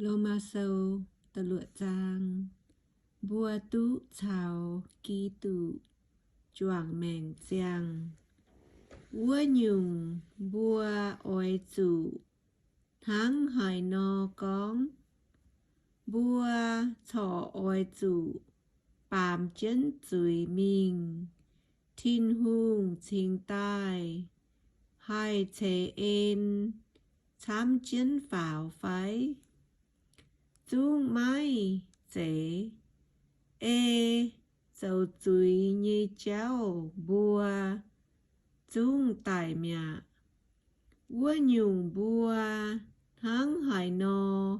Lomaa Sou da'luoqc zaang. Mbuo duqv caux Giduc juangc maengc ziangh. Wuov nyungc, mbuo oix zuqc hnangv haaix nor gorngv? Mbuo corc oix zuqc baamz jienv zuiz mingh, Tin-Hungh cingx daaih haih ceix en camv jienv faaux fai? Zungv maiv zeiz. Ei zoux zuiz nyei jauv mbuo zungv daic mi'aqv. Wuov nyungc, mbuo hnangv haaix nor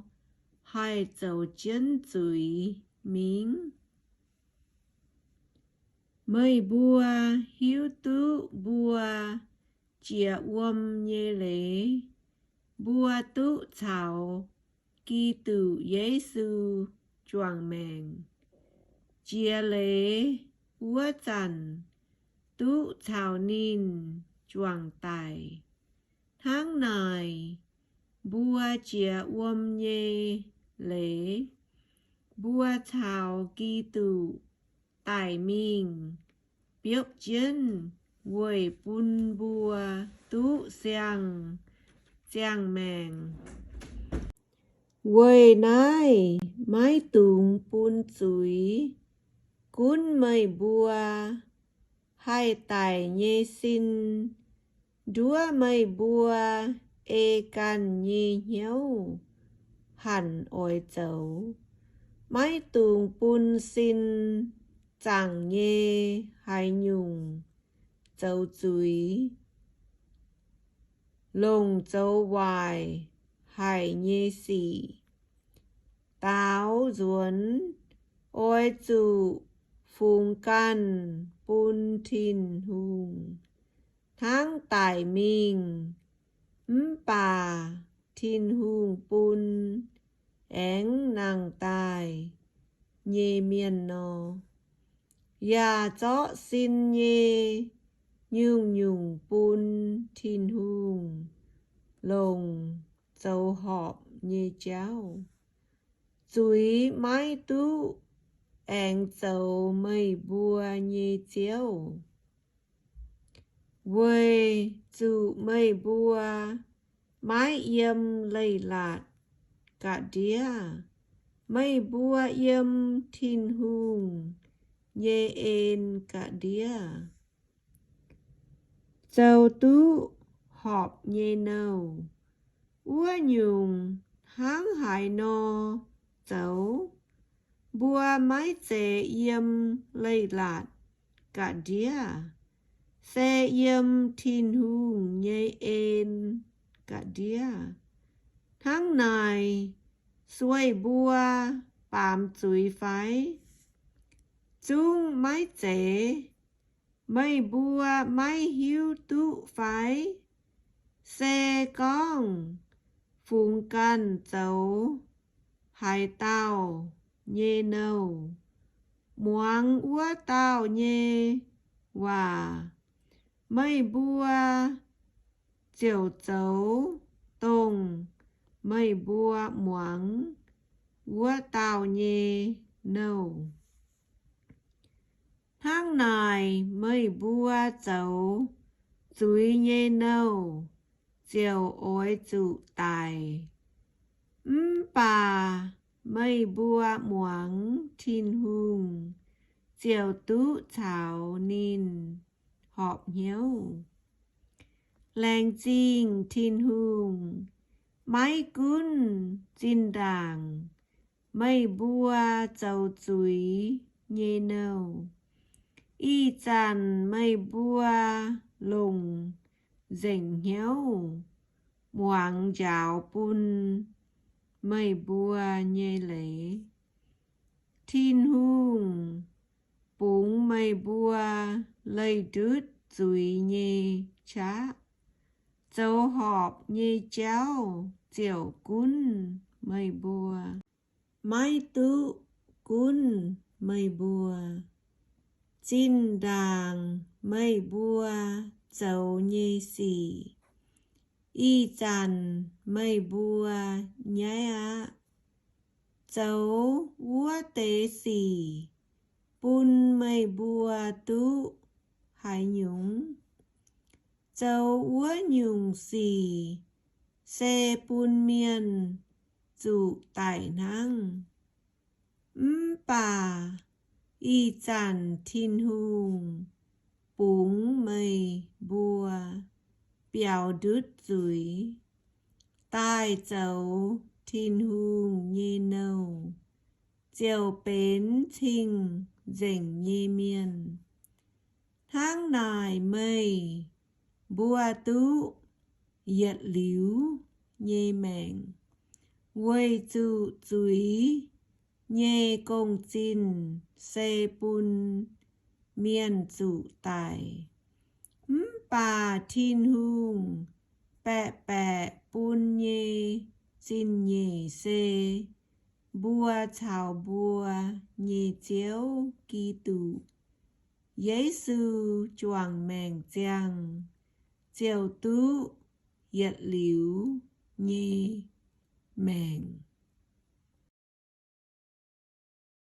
haih zoux jienv zuiz mingh? Meih mbuo hiuv duqv mbuo jiex wuom nyei leiz, mbuo duqv caux Giduc Yesu juangc maengc. Jiex leiz wuov zanc duqv caux ninh juangc daic. Hnangv naaic, mbuo jiex wuom nyei leiz, mbuo caux Giduc daic mingh biopv jienv weic bun mbuo duqv siang-ziangh maengc. Weic naaiv maiv dungx bun zuiz gunv meih mbuo haih daic nyei sin nduov meih mbuo ei ganh nyei hnyouv hanc oix zoux. Maiv dungx bun sin zaangc nyei haaix nyungc zoux zuiz, longc zoux waaic haic nyei sic. Daaux nzuonx oix zuqc fungx ganh bun Tin-Hungh hnangv daic mingh, mv baac Tin-Hungh bun aengx nangh daaih nyei mienh nor, yaac zorqv sin nyei nyungc-nyungc bun Tin-Hungh longc zoux horpc nyei jauv. Zuiz maiv duqv aengx zoux meih mbuo nyei ziouv, weic zuqc meih mbuo maiv yiem leiz-latc ga'ndiev. Meih mbuo yiem Tin-Hungh nyei en ga'ndiev, zoux duqv horpc nyei nouh. Wuov nyungc, hnangv haaix nor zoux? Mbuo maiv zeiz yiem leiz-latc ga'ndiev, se yiem Tin-Hungh nyei en ga'ndiev. Hnangv naaic, sueih mbuo baamz zuiz fai? Zungv maiv zeiz. Meih mbuo maiv hiuv duqv fai? Se gorngv fungx ganh zoux haaix dauh nyei nouh, muangx wuov dauh nyei waac, meih mbuo ziouc zoux dongh meih mbuo muangx wuov dauh nyei nouh. Hnangv naaic, meih mbuo zoux zuiz nyei nouh ziouc oix zuqc daic. Mv baac meih mbuo muangx Tin-Hungh ziouc duqv caux ninh horpc hnyouv. Laengz zingh Tin-Hungh, maiv gunv zinh ndaangc meih mbuo zoux zuiz nyei nouh, ih zanc meih mbuo longc nzengc hnyouv muangx njaaux bun meih mbuo nyei leiz. Tin-Hungh bungx meih mbuo leih ndutv zuiz nyei qaqv. Zoux horpc nyei jauv ziouc gunv meih mbuo, maiv duqv gunv meih mbuo. Zinh ndaangc meih mbuo zoux nyei sic, ih zanc meih mbuo nyaiv aqv. zoux wuov deix sic bun meih mbuo duqv haaix nyungc? Zoux wuov nyungc sic se bun mienh zuqc daic hnangv. Mv baac ih zanc Tin-Hungh bungx meih mbuo biaux ndutv zuiz daaih zoux Tin-Hungh nyei nouh, ziouc benx cing-nzengc nyei mienh. Hnangv naaic meih mbuo duqv yietc liuz nyei maengc, weic zuqc zuiz nyei gong-zinh se bun mienh zuqc daic. Mv baac Tin-Hungh baeqc baeqc bun nyei zingh nyeic se mbuo caux mbuo nyei Ziouv, Giduc Yesu, juangc maengc ziangh ziouc duqv yietc liuz nyei maengc.